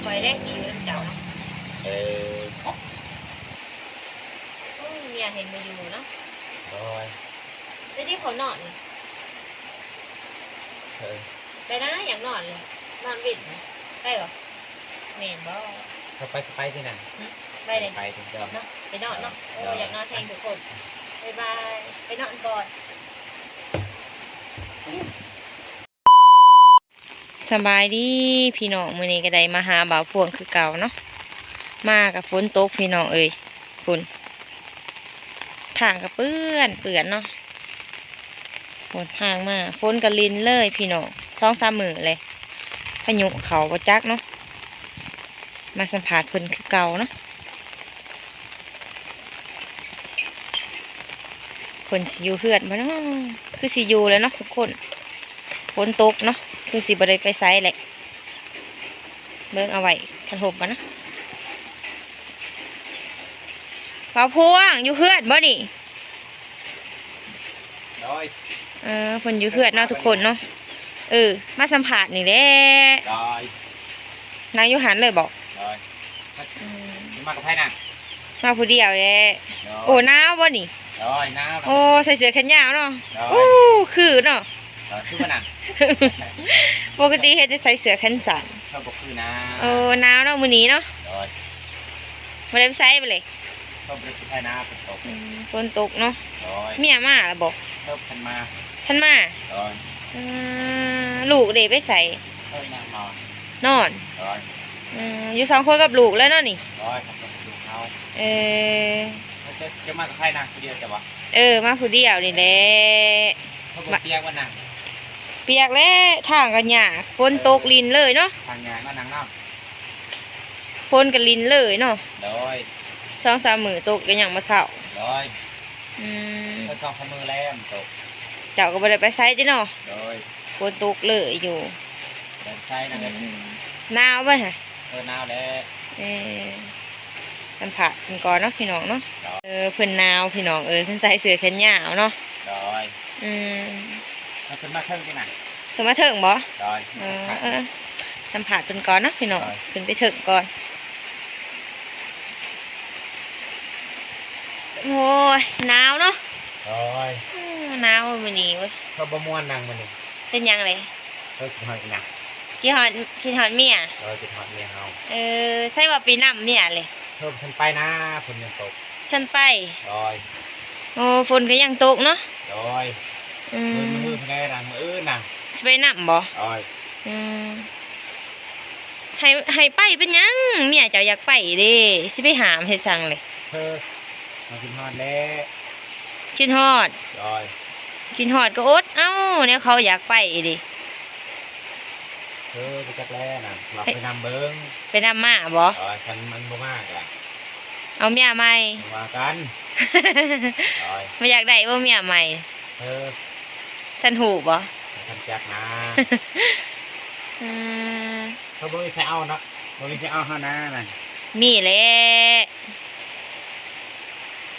ຂ້ອຍແຫຼະຊິຢູ່ນຳເຈົ້າເນາະ. ເອີ ໂອ້ ເມຍເຫັນບໍ່ຢູ່ເນາະ. ໂດຍ ໄປດີເຂົານອນ. ເອີ ໄປນະ ຢາກນອນເລີຍ ນອນເວັນ ໄປບໍ່? ແມ່ນບໍ່? ເຂົ້າໄປ ເຂົ້າໄປຕິນະ. ຫຶ ໄປເລີຍ ໄປເດີເນາະ ໄປນອນເນາະ. ໂອ້ ໂດຍ ຢາກນອນແຮງທຸກຄົນ. ບາຍບາຍ ໄປນອນກ່ອນ. ສະບາຍດີພີ່ນ້ອງ ມື້ນີ້ກໍໄດ້ມາຫາບ່າວພວງຄືເກົ່າເນາະ. ມາກໍຝົນຕົກພີ່ນ້ອງເອີຍ ພຸ້ນ ທາງກໍເປື້ອນ ເປື້ອນເນາະ. ໂອ້ ທາງມາຝົນກໍລິນເລີຍພີ່ນ້ອງ ສອງສາມມື້ແລ້ວ ພາຍຸເຂົ້າບໍ່ຈັກເນາະ. ມາສຳພາດເພິ່ນຄືເກົ່າເນາະ. ເພິ່ນຊິຢູ່ເຮືອນບໍ່ເນາະ? ຄືຊິຢູ່ແຫຼະເນາະທຸກຄົນ ຝົນຕົກເນາະ ຄືຊິບໍ່ໄດ້ໄປໃສແຫຼະ. ເບິ່ງເອົາໄວ້ຄັນຫົບກ່ອນນະ. ບ່າວພວງ ຢູ່ເຮືອນບໍ່ນີ້? ໂດຍ ເອີ ເພິ່ນຢູ່ເຮືອນເນາະທຸກຄົນເນາະ. ເອີ ມາສຳພາດນີ້ແຫຼະ. ໂດຍ ນັ່ງຢູ່ຫັ້ນເລີຍບໍ? ໂດຍ ອືມ ມາກັບໃຜນະ? ມາຜູ້ດຽວແຫຼະ. ໂດຍ ໂອ້ ໜາວບໍ່ນີ້? ໂດຍ ໜາວ. ໂອ້ ໃສ່ເສື້ອແຂນຍາວເນາະ. ໂດຍ ໂອ້ ຄືເນາະ. ເອີ ຄືບໍ່ນະ? ປົກກະຕິເຫັນແຕ່ໃສ່ເສື້ອແຂນສັ້ນ. ເຂົາບໍ່ຄືນະ. ໂອ້ ໜາວເນາະມື້ນີ້ເນາະ. ໂດຍ ບໍ່ໄດ້ໄປໃສບໍ່ເລີຍ? ເຂົາບໍ່ໄດ້ໄປໃສນະ ຝົນຕົກ. ອືມ ຝົນຕົກເນາະ. ໂດຍ ເມຍມາແລ້ວບໍ່? ເຂົາທັນມາ. ທັນມາ? ໂດຍ ເອີ ລູກເດ ໄປໃສ? ເຂົານັ່ງນອນ. ນອນ? ໂດຍ ອືມ ຢູ່ສອງຄົນກັບລູກແລ້ວເນາະນີ້. ໂດຍ ກັບລູກເຮົາ. ເອີ ເຈົ້າ ເຈົ້າມາກັບໃຜນະ? ຜູ້ດຽວເຈົ້າບໍ່? ເອີ ມາຜູ້ດຽວນີ້ແຫຼະ. ເຂົາບໍ່ປຽກບໍ່ນະ? ປຽກແຫຼະ ທາງກໍຍາກ ຝົນຕົກ ເອີ ລິນເລີຍເນາະ. ທາງຍາກເນາະ ນັ່ງເນາະ. ຝົນກໍລິນເລີຍເນາະ. ໂດຍ ສອງສາມມື້ຕົກກໍຍັງບໍ່ເຊົາ. ໂດຍ ອືມ ເອີ ສອງສາມມື້ແລ້ວມັນຕົກ. ເຈົ້າກໍບໍ່ໄດ້ໄປໃສຕິເນາະ? ໂດຍ ຝົນຕົກເລີຍຢູ່. ບໍ່ໄດ້ໄປໃສນະ. ອືມ ໜາວບໍ່ຫະ? ເອີ ໜາວແຫຼະ. ເອີ ສຳພາດເພິ່ນກ່ອນເນາະພີ່ນ້ອງເນາະ. ໂດຍ ເອີ ເພິ່ນໜາວພີ່ນ້ອງເອີຍ ເພິ່ນໃສ່ເສື້ອແຂນຍາວເນາະ. ໂດຍ ອືມ ເພິ່ນມາເທິງຕິນະ? ເພິ່ນມາເທິງບໍ່? ໂດຍ ເອີ ສຳພາດ ເອີ ສຳພາດເພິ່ນກ່ອນເນາະພີ່ນ້ອງ. ໂດຍ ຂຶ້ນໄປເທິງກ່ອນ. ໂອ້ຍ ໜາວເນາະ. ໂດຍ ອືມ ໜາວມື້ນີ້ເວີຍ. ເຂົາບໍ່ມ່ວນນັ່ງມື້ນີ້. ເປັນຫຍັງເລີຍ? ເອີ ຄິດຮອດອີ່ຫຍັງ? ຄິດຮອດ ຄິດຮອດເມຍ. ໂດຍ ຄິດຮອດເມຍເຮົາ. ເອີ ໃສວ່າໄປນຳເມຍເລີຍ? ເພິ່ນ ເພິ່ນໄປນະ ຝົນຍັງຕົກ. ເພິ່ນໄປ? ໂດຍ ໂອ້ ຝົນກໍຍັງຕົກເນາະ. ໂດຍ ອືມ ມື້ ມື້ ມື້ແລະນະ ມື້ອື່ນນະ. ຊິໄປນຳບໍ່? ໂດຍ ອືມ ໃຫ້ ໃຫ້ໄປເປັນຫຍັງ? ເມຍເຈົ້າຢາກໄປເດ້ ຊິໄປຫ້າມເຮັດສັງເລີຍ. ເອີ ເຮົາຄິດຮອດແຫຼະ. ຄິດຮອດ? ໂດຍ ຄິດຮອດກໍອົດເອົາ ແນວເຂົາຢາກໄປເດ້. ເອີ ບໍ່ຈັກແລ້ວນະ ລອງໄປນຳເບິ່ງ. ໄປນຳມາບໍ່? ໂດຍ ຄັນມັນບໍ່ມາກະເອົາເມຍໃໝ່ ວ່າກັນ. ໂດຍ ບໍ່ຢາກໄດ້ບໍ່ເມຍໃໝ່? ເອີ ທ່ານຮູ້ບໍ່? ທ່ານຈັກນະ. ອືມ ເຂົາບໍ່ມີໃຜເອົາເນາະ ບໍ່ມີໃຜເອົາເຮົານະ. ມີແຫຼະ.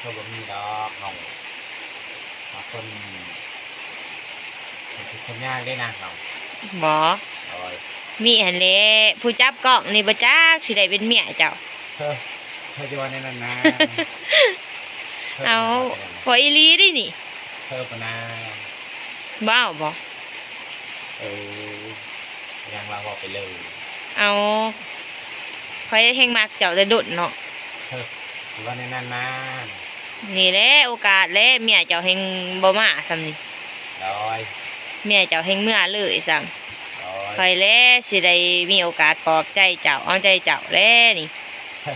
ເຂົາບໍ່ມີດອກ ເຮົາ ເຮົາຄົນ ເຮົາຄົນຍາກເດ້ນະເຮົາ. ບໍ່ ໂດຍ ມີຫັ້ນແຫຼະ ຜູ້ຈັບກ້ອງນີ້ບໍ່ຈັກຊິໄດ້ເປັນເມຍເຈົ້າ. ເອີ ເຮົາຈະວ່າແນວນັ້ນນະ. ເອົາ ເວົ້າອີ່ຫຼີເດ້ນີ້. ເອີ ປະນາ ບໍ່ເອົາບໍ່? ເອີ ຍັງວ່າເວົ້າໄປເລີຍ. ເອົາ ຂ້ອຍແຮງມັກເຈົ້າແຕ່ດົນເນາະ. ເອີ ວ່າແນວນັ້ນນະ. ນີ້ແຫຼະໂອກາດແຫຼະ ເມຍເຈົ້າແຮງບໍ່ມາສ່ຳນີ້. ໂດຍ ເມຍເຈົ້າແຮງເມືອເລີຍຊ້ຳ. ໂດຍ ຂ້ອຍແຫຼະຊິໄດ້ມີໂອກາດປອບໃຈເຈົ້າ ເອົາໃຈເຈົ້າແຫຼະນີ້. ເອີ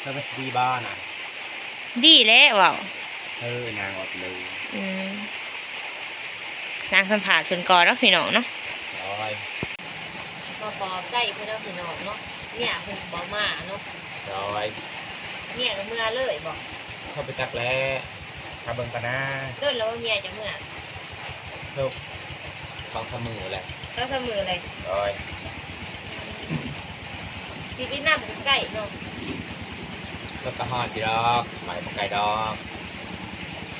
ແລ້ວມັນຊິດີບໍ່ນະ? ດີແຫຼະເວົ້າ. ເອີ ນາງເວົ້າໄປເລີຍ. ອືມ ນາງສຳພາດເພິ່ນກ່ອນເນາະພີ່ນ້ອງເນາະ. ໂດຍ ມາປອບໃຈເພິ່ນເນາະພີ່ນ້ອງເນາະ ເມຍເພິ່ນບໍ່ມາເນາະ. ໂດຍ ເມຍກໍເມືອເລີຍບໍ່? ເຂົາໄປຈັກແລ້ວ ຖ້າເບິ່ງກ່ອນນາ. ດົນແລ້ວບໍ່ເມຍເຈົ້າເມືອ? ເອີ ສອງສາມມື້ແລ້ວ. ສອງສາມມື້ແລ້ວ. ໂດຍ ຊິໄປນຳໃກ້ເນາະ. ລົດກໍຮອດຢູ່ດອກ ໄປບໍ່ໄກດອກ.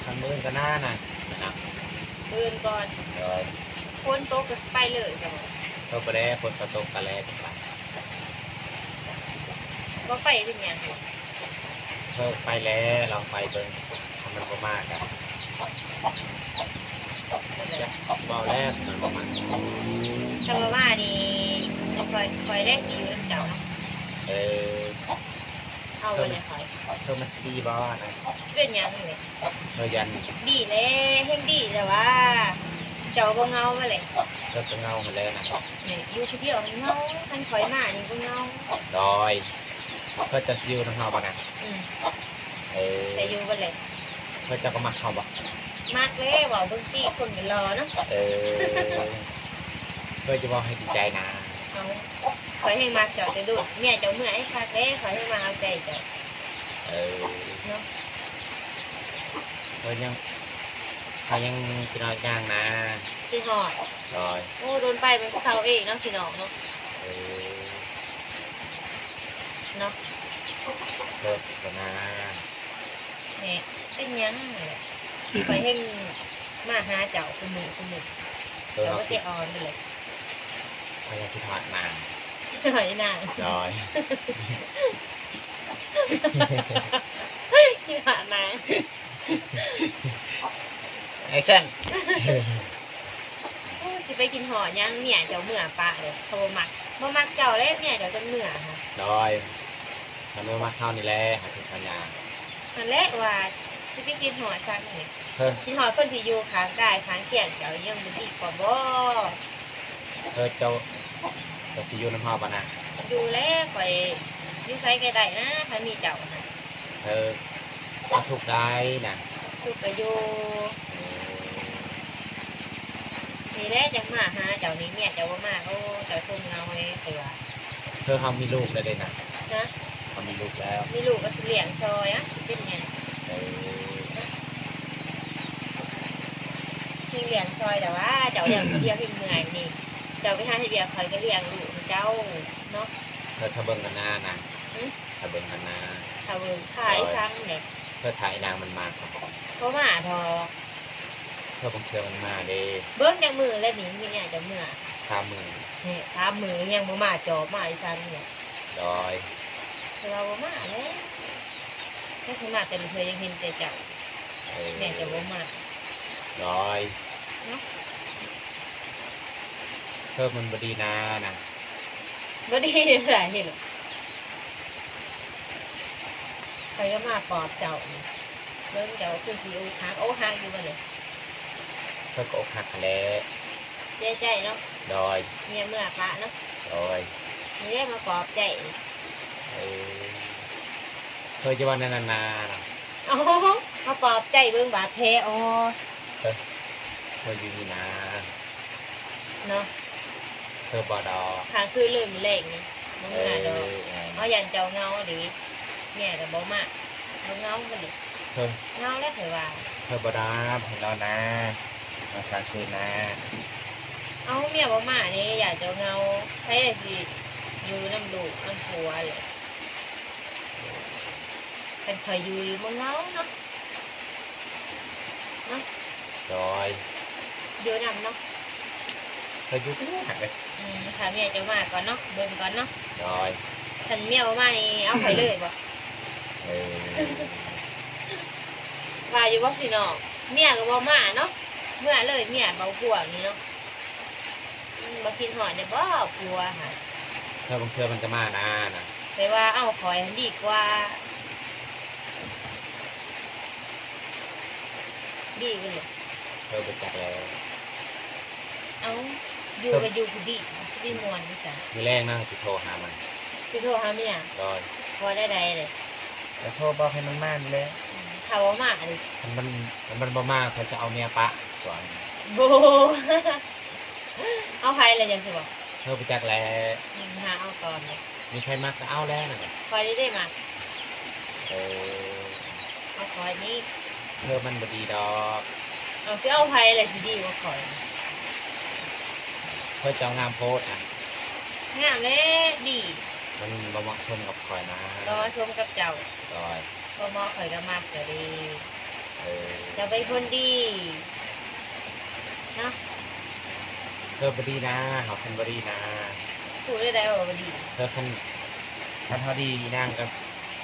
ຄັນມື້ອື່ນກໍໜ້ານະ ໄປນຳ. ມື້ອື່ນກ່ອນ. ໂດຍ ຝົນຕົກກໍຊິໄປເລີຍຊະບໍ່? ຕົກໄປແລ້ວ ຝົນກໍຕົກກັນແລ້ວຈັ່ງໄປ. ບໍ່ໄປເປັນຫຍັງ? ເອີ ໄປແລ້ວ ລອງໄປເບິ່ງ ຖ້າມັນບໍ່ມາກະ ຈັກເວົ້າແລ້ວ ມັນບໍ່ມາ. ຖ້າບໍ່ມານີ້ ຂ້ອຍ ຂ້ອຍແຫຼະຊິຢູ່ນຳເຈົ້າເນາະ. ເອີ ເອົາໄວ້ແລ້ວຂ້ອຍ ເອີ ມັນຊິດີບໍ່ນະ? ຊິເປັນຫຍັງເລີຍ? ເອີ ຢ້ານ ດີແລ້ວ ແຮ່ງດີແລ້ວວ່າ ເຈົ້າບໍ່ເຫງົາບໍ່ແຫຼະ? ເອີ ກໍເຫງົາຫັ້ນແຫຼະນະ. ນີ້ ຢູ່ຜູ້ດຽວເຫງົາ ຄັນຂ້ອຍມານີ້ບໍ່ເຫງົາ. ໂດຍ ເພິ່ນຈະຊິຢູ່ນຳເຮົາບໍ່ນະ? ອືມ ເອີ ໄປຢູ່ບໍ່ແຫຼະ? ເພິ່ນເຈົ້າກໍມັກເຮົາບໍ່? ມັກແຫຼະ ເວົ້າເບິ່ງຕິ ຄົນກໍຫຼໍ່ເນາະ. ເອີ ເພິ່ນຈະເວົ້າໃຫ້ດີໃຈນະ. ເອົາ ຂ້ອຍແຮ່ງມັກເຈົ້າແຕ່ດົນ ເມຍເຈົ້າເມືອໃຫ້ຄັກແຫຼະ ຂ້ອຍແຮ່ງມາເອົາໃຈເຈົ້າ. ເອີ ເນາະ ເພິ່ນຍັງ ເຮົາຍັງຄິດຮອດນາງນະ. ຄິດຮອດ? ໂດຍ ໂອ້ ດົນໄປມັນກໍເຊົາເອງເນາະ ພີ່ນ້ອງເນາະ. ເອີ ເນາະ ເອີ ກໍນາ ແນ່ ເປັນຫຍັງແຫຼະ ຂ້ອຍແຮ່ງມາຫາເຈົ້າຄູ່ມື້ຄູ່ມື້. ເອີ ເຈົ້າກໍໃຈອ່ອນເລີຍ ຂ້ອຍຍັງຄິດຮອດນາງ. ຄິດຮອດນາງ? ໂດຍ ຄິດຮອດນາງ. ແອັກຊັນ. ໂອ້ ຊິໄປຄິດຮອດຫຍັງ ເມຍເຈົ້າເມືອປະເດ້ ເຂົາບໍ່ມັກ ບໍ່ມັກເຈົ້າແຫຼະ ເມຍເຈົ້າຈົນເມືອຫັ້ນ. ໂດຍ ຄັນບໍ່ມັກເຮົານີ້ແຫຼະ ເຮົາຊິສັນຍາ. ຫັ້ນແຫຼະວ່າຊິໄປຄິດຮອດສັກນີ້ ເອີ ຄິດຮອດຄົນທີ່ຢູ່ຂ້າງກາຍຂ້າງຄຽງເຈົ້າຍັງບໍ່ດີກວ່າບໍ່? ເອີ ເຈົ້າ ເຈົ້າຊິຢູ່ນຳເຮົາບໍ່ນະ? ຢູ່ແຫຼະ ຂ້ອຍຢູ່ໃສກໍໄດ້ນະ ຄັນມີເຈົ້ານະ. ເອີ ເຮົາທຸກໄດ້ນະ? ທຸກກໍຢູ່. ເອີ ນີ້ແຫຼະ ຈັ່ງມາຫາເຈົ້ານີ້ ເມຍເຈົ້າບໍ່ມາ. ໂອ້ ເຈົ້າຊົມເຫງົາເດ້ ຂ້ອຍວ່າ. ເອີ ເຮົາມີລູກແລ້ວເດ້ນະ. ຮະ? ເຮົາມີລູກແລ້ວ. ມີລູກກໍຊິລ້ຽງຊ່ອຍ ອະ ຊິເປັນຫຍັງ? ເອີ ເຮັດລ້ຽງຊ່ອຍແລ້ວຫວາ ເຈົ້າລ້ຽງຜູ້ດຽວເຮັດເມື່ອຍນີ້ ເຈົ້າໄປຫາເຮັດວຽກ ຂ້ອຍກໍລ້ຽງລູກໃຫ້ເຈົ້າເນາະ. ເອີ ຖ້າເບິ່ງກັນໜ້ານະ. ຫຶ? ຖ້າເບິ່ງກັນໜ້າ ຖ້າເບິ່ງ ຖ້າອີ່ສັງແຫຼະ. ເອີ ຖ້າອີນາງມັນມາກ່ອນ. ບໍ່ມາດອກ. ເອີ ບາງເທື່ອມັນມາເດ້. ເບິ່ງຈັກມື້ແລ້ວນີ້ ເມຍເຈົ້າເມືອ? ສາມມື້. ນີ້ ສາມມື້ຍັງບໍ່ມາ ຈອບມາອີ່ສັງແຫຼະ. ໂດຍ ເພິ່ນວ່າບໍ່ມາແຫຼະ ຈັກຊິມາແຕ່ລະເທື່ອ ຍັງເຫັນແຕ່ເຈົ້າ. ເອີ ແມ່ນຈະບໍ່ມາ. ໂດຍ ເນາະ ເອີ ມັນບໍ່ດີນານະ. ບໍ່ດີເທື່ອ ເຫັນ ຂ້ອຍກໍມາປອບເຈົ້ານີ້ ເບິ່ງເຈົ້າຄືຊິອົກຫັກ ອົກຫັກຢູ່ບໍ່ນີ້? ເພິ່ນກໍອົກຫັກຫັ້ນແຫຼະ. ເສຍໃຈເນາະ. ໂດຍ ເມຍເມືອປະເນາະ. ໂດຍ ນີ້ແຫຼະມາປອບໃຈ. ເອີ ເພິ່ນຈະວ່າແນວນັ້ນນາ. ອໍ ມາປອບໃຈເບິ່ງບາດແຜ. ອໍ ເອີ ເພິ່ນຢູ່ນີ້ນາເນາະ. ເພິ່ນບໍ່ດອກ ຄ້າງຄືນເລີຍມື້ແລງນີ້ ບໍ່ເມືອດອກ. ເອີ ເຮົາຢ້ານເຈົ້າເຫງົາເດ້ ເມຍກໍບໍ່ມາ ບໍ່ເຫງົາບັດນີ້. ເອີ ເຫງົາແລ້ວຂ້ອຍວ່າ. ເພິ່ນບໍ່ດອກ ໃຫ້ລອນາ ມາຄ້າງຄືນນາ. ເອົ້າ ເມຍບໍ່ມາເດ້ ຢ້ານເຈົ້າເຫງົາ ໃຜຊິຢູ່ນຳລູກນຳຜົວແຫຼະ. ຄັນຂ້ອຍຢູ່ນີ້ບໍ່ເຫງົາເນາະ ເນາະ. ໂດຍ ຢູ່ນຳເນາະ. ເອີ ຢູ່ເດີ. ອືມ ຖ້າເມຍເຈົ້າມາກ່ອນເນາະ ເບິ່ງກ່ອນເນາະ. ໂດຍ ຄັນເມຍບໍ່ມານີ້ ເອົາຂ້ອຍເລີຍບໍ່? ເອີ ວ່າຢູ່ບໍ່ພີ່ນ້ອງ ເມຍກໍບໍ່ມາເນາະ ເມືອເລີຍ ເມຍເບົາພວງນີ້ເນາະ. ອືມ ບໍ່ຄິດຮອດແດ່ບໍ່ຜົວຫັ້ນ? ເທື່ອບາງເທື່ອມັນກໍມານານະ. ແຕ່ວ່າເອົາຂ້ອຍຫັ້ນດີກວ່າ. ດີເລີຍ. ເອີ ບໍ່ຈັກແລ້ວ. ເອົ້າ ຢູ່ກໍຢູ່ຜູ້ດຽວ ຊິໄປມ່ວນຢູ່ໃສ? ມື້ແລງນາຊິໂທຫາມັນ. ຊິໂທຫາເມຍ? ໂດຍ. ວ່າແນວໃດເລີຍ? ກໍໂທບອກໃຫ້ມັນມານີ້ແຫຼະ. ອືມ ຖ້າບໍ່ມາເດ? ຄັນມັນ ຄັນມັນບໍ່ມາ ຂ້ອຍຊິເອົາເມຍປະສວນ. ໂອ້ ເອົາໃຜລະຈັ່ງຊິບອກ? ເອີ ບໍ່ຈັກແຫຼະ. ອືມ ຫາເອົາກ່ອນເດ. ມີໃຜມັກກໍເອົາແລ້ວນັ້ນ. ຂ້ອຍນີ້ເດ້ມັກ. ເອີ ເອົາຂ້ອຍນີ້. ເອີ ມັນບໍ່ດີດອກ. ເອົາ ຊິເອົາໃຜລະຊິດີກວ່າຂ້ອຍ? ຂ້ອຍເຈົ້າງາມໂພດນະ. ງາມແຫຼະ ດີ. ມັນບໍ່ເໝາະສົມກັບຂ້ອຍນະ. ບໍ່ເໝາະສົມກັບເຈົ້າ. ໂດຍ. ບໍ່ເໝາະ ຂ້ອຍກໍມັກເຈົ້າເດ້. ເອີ ເຈົ້າເປັນຄົນດີເນາະ. ເອີ ບໍ່ດີນາ ເຮົາຄົນບໍ່ດີນາ. ຜູ້ໃດວ່າບໍ່ດີ? ເອີ ຄັນ ຄັນເຮົາດີນາງກໍ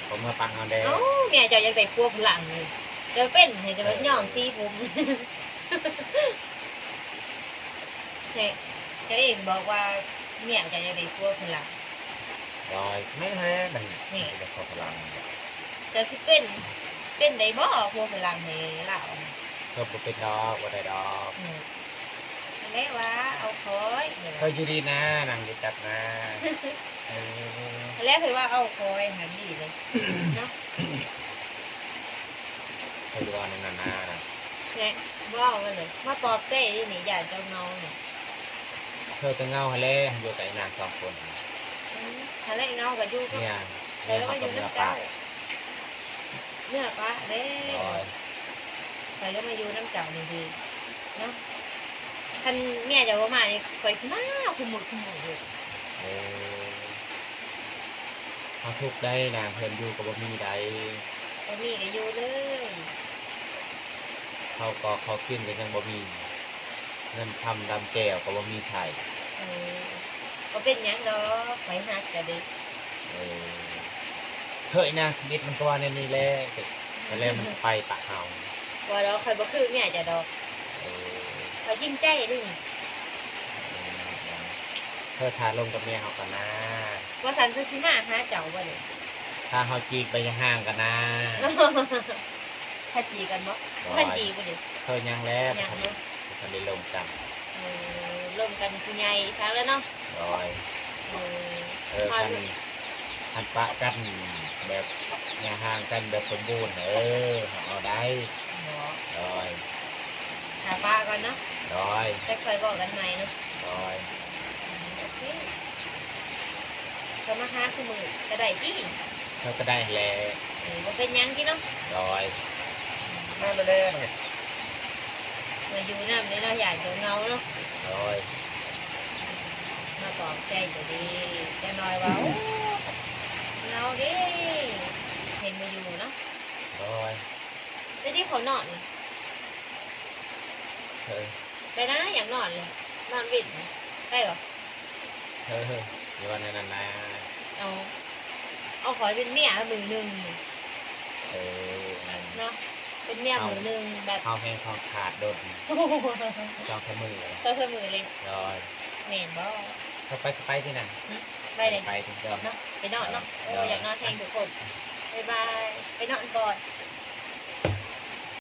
ບໍ່ມາປັກເຮົາແດ່. ເອົ້າ ເມຍເຈົ້າຢາກໄດ້ຜົວຝຣັ່ງນີ້ ເຈົ້າເປັນໃຫ້ເຈົ້າ ເອີ ຍ້ອມສີຜົມ ເຈົ້າເອງບອກວ່າເມຍເຈົ້າຢາກໄດ້ຜົວຝຣັ່ງ. ໂດຍ ແມ່ນແລ້ວ ມັນ ນີ້ ຢາກໄດ້ຜົວຝຣັ່ງ. ເຈົ້າຊິເປັນ ເປັນໄດ້ບໍ່ຜົວຝຣັ່ງໃຫ້ລາວ? ກໍບໍ່ເປັນດອກ ບໍ່ໄດ້ດອກ. ອືມ ຫັ້ນແຫຼະວ່າເອົາຂ້ອຍ ເອີ ຢູ່ດີນາ ນັ່ງຢູ່ກັບນາ. ເອີ ຫັ້ນແຫຼະ ຄືວ່າເອົາຂ້ອຍຫັ້ນດີເລີຍເນາະ. ເພິ່ນວ່ານັ້ນນານະ ແຫຼະ ເວົ້າມາເລີຍ ມາປອບໃຈນີ້ ຢ້ານເຈົ້າເຫງົານີ້. ເພິ່ນກໍເຫງົາຫັ້ນແຫຼະ ຢູ່ກັບອີນາງສອງຄົນ. ອືມ ຫັ້ນແຫຼະ ເຫງົາກໍຢູ່ກັບ ເມຍ ແຕ່ວ່າຢູ່ນຳເຈົ້າ ເມຍເຮົາກໍເມືອປະ ເມືອປະເດ້. ໂດຍ ຂ້ອຍກໍມາຢູ່ນຳເຈົ້ານີ້ດີເນາະ. ຄັນເມຍເຈົ້າບໍ່ມານີ້ ຂ້ອຍຊິມາຄູ່ມື້ຄູ່ມື້ຢູ່. ເອີ ເຮົາທຸກໃດນາງ ເຮືອນຢູ່ກໍບໍ່ມີໃດ. ບໍ່ມີກໍຢູ່ເລີຍ ເຂົ້າກອກເຂົ້າກິນກໍຍັງບໍ່ມີ ເງິນຄຳດຳແກ້ວກໍບໍ່ມີໃຊ້. ເອີ ບໍ່ເປັນຫຍັງດອກ ຂ້ອຍຮັກເຈົ້າເດ້. ເອີ ເຮີ້ຍນາ ຊີວິດມັນກໍວ່າແນວນີ້ແຫຼະ ແລ້ວມັນໄປປະເຮົາ. ບໍ່ດອກ ຂ້ອຍບໍ່ຄືເມຍເຈົ້າດອກ. ເອີ ຂ້ອຍຈິງໃຈເດ້ນີ້. ເອີ ເທີຖ້າລົມກັບເມຍເຮົາກ່ອນນາ. ວ່າຊັ້ນເພິ່ນຊິມາຫາເຈົ້າບໍ່ນີ້? ຖ້າເຮົາຈີບໄປຫ່າງໆກ່ອນນາ. ຖ້າຈີບກັນບໍ່? ໂດຍ ຄັນຈີບບໍ່ນີ້? ເທີຍັງແລ້ວ ຍັງເນາະ ບໍ່ທັນໄດ້ລົມກັນ. ເອີ ລົມກັນຜູ້ໃຫຍ່ຊະແລ້ວເນາະ. ໂດຍ ເອີ ເອີ ຄັນ ຄັນປະກັນແບບຢ່າຫ່າງກັນແບບສົມບູນ ເອີ ເຮົາເອົາໄດ້ເນາະ. ໂດຍ ຖ້າປະກ່ອນເນາະ. ໂດຍ ຈັກຄ່ອຍເວົ້າກັນໃໝ່ເນາະ. ໂດຍ ໂອເຄ ກໍມາຫາຄູ່ມື້ກໍໄດ້ຕິ? ເຮົາກໍໄດ້ແຫຼະ. ເອີ ບໍ່ເປັນຫຍັງຕິເນາະ. ໂດຍ ມາແລ້ວ ມາຢູ່ນຳເດ້ເນາະ ຢ້ານເຈົ້າເຫງົາເນາະ. ໂດຍ ມາປອບໃຈກໍດີ ຈັກໜ້ອຍວ່າ ໂອ້ ເຫງົາເດ້ ເຫັນມາຢູ່ເນາະ. ໂດຍ ແຕ່ທີ່ເຂົານອນ ເອີ ໄປນະ ຢາກນອນເລີຍ ນອນວິນ ໄດ້ບໍ່? ເອີ ຢ່າວ່າແນວນັ້ນນາ. ເອົາ ເອົາຂ້ອຍເປັນເມຍມື້ໜຶ່ງ. ເອີ ແມ່ນ ເນາະ ເປັນເມຍມື້ໜຶ່ງແບບ ເຮົາແຮງຂອງຂາດດົນ ສອງສາມມື້ ສອງສາມມື້ເລີຍ. ໂດຍ ແມ່ນບໍ່? ເຮົາໄປ ໄປທີ່ນັ້ນ ຫຶ ໄປເລີຍ ໄປທີ່ເດີມ ເນາະ ໄປນອນເນາະ. ໂອ້ ໂດຍ ຢາກນອນແຮງທຸກຄົນ. ບາຍບາຍ ໄປນອນກ່ອນ.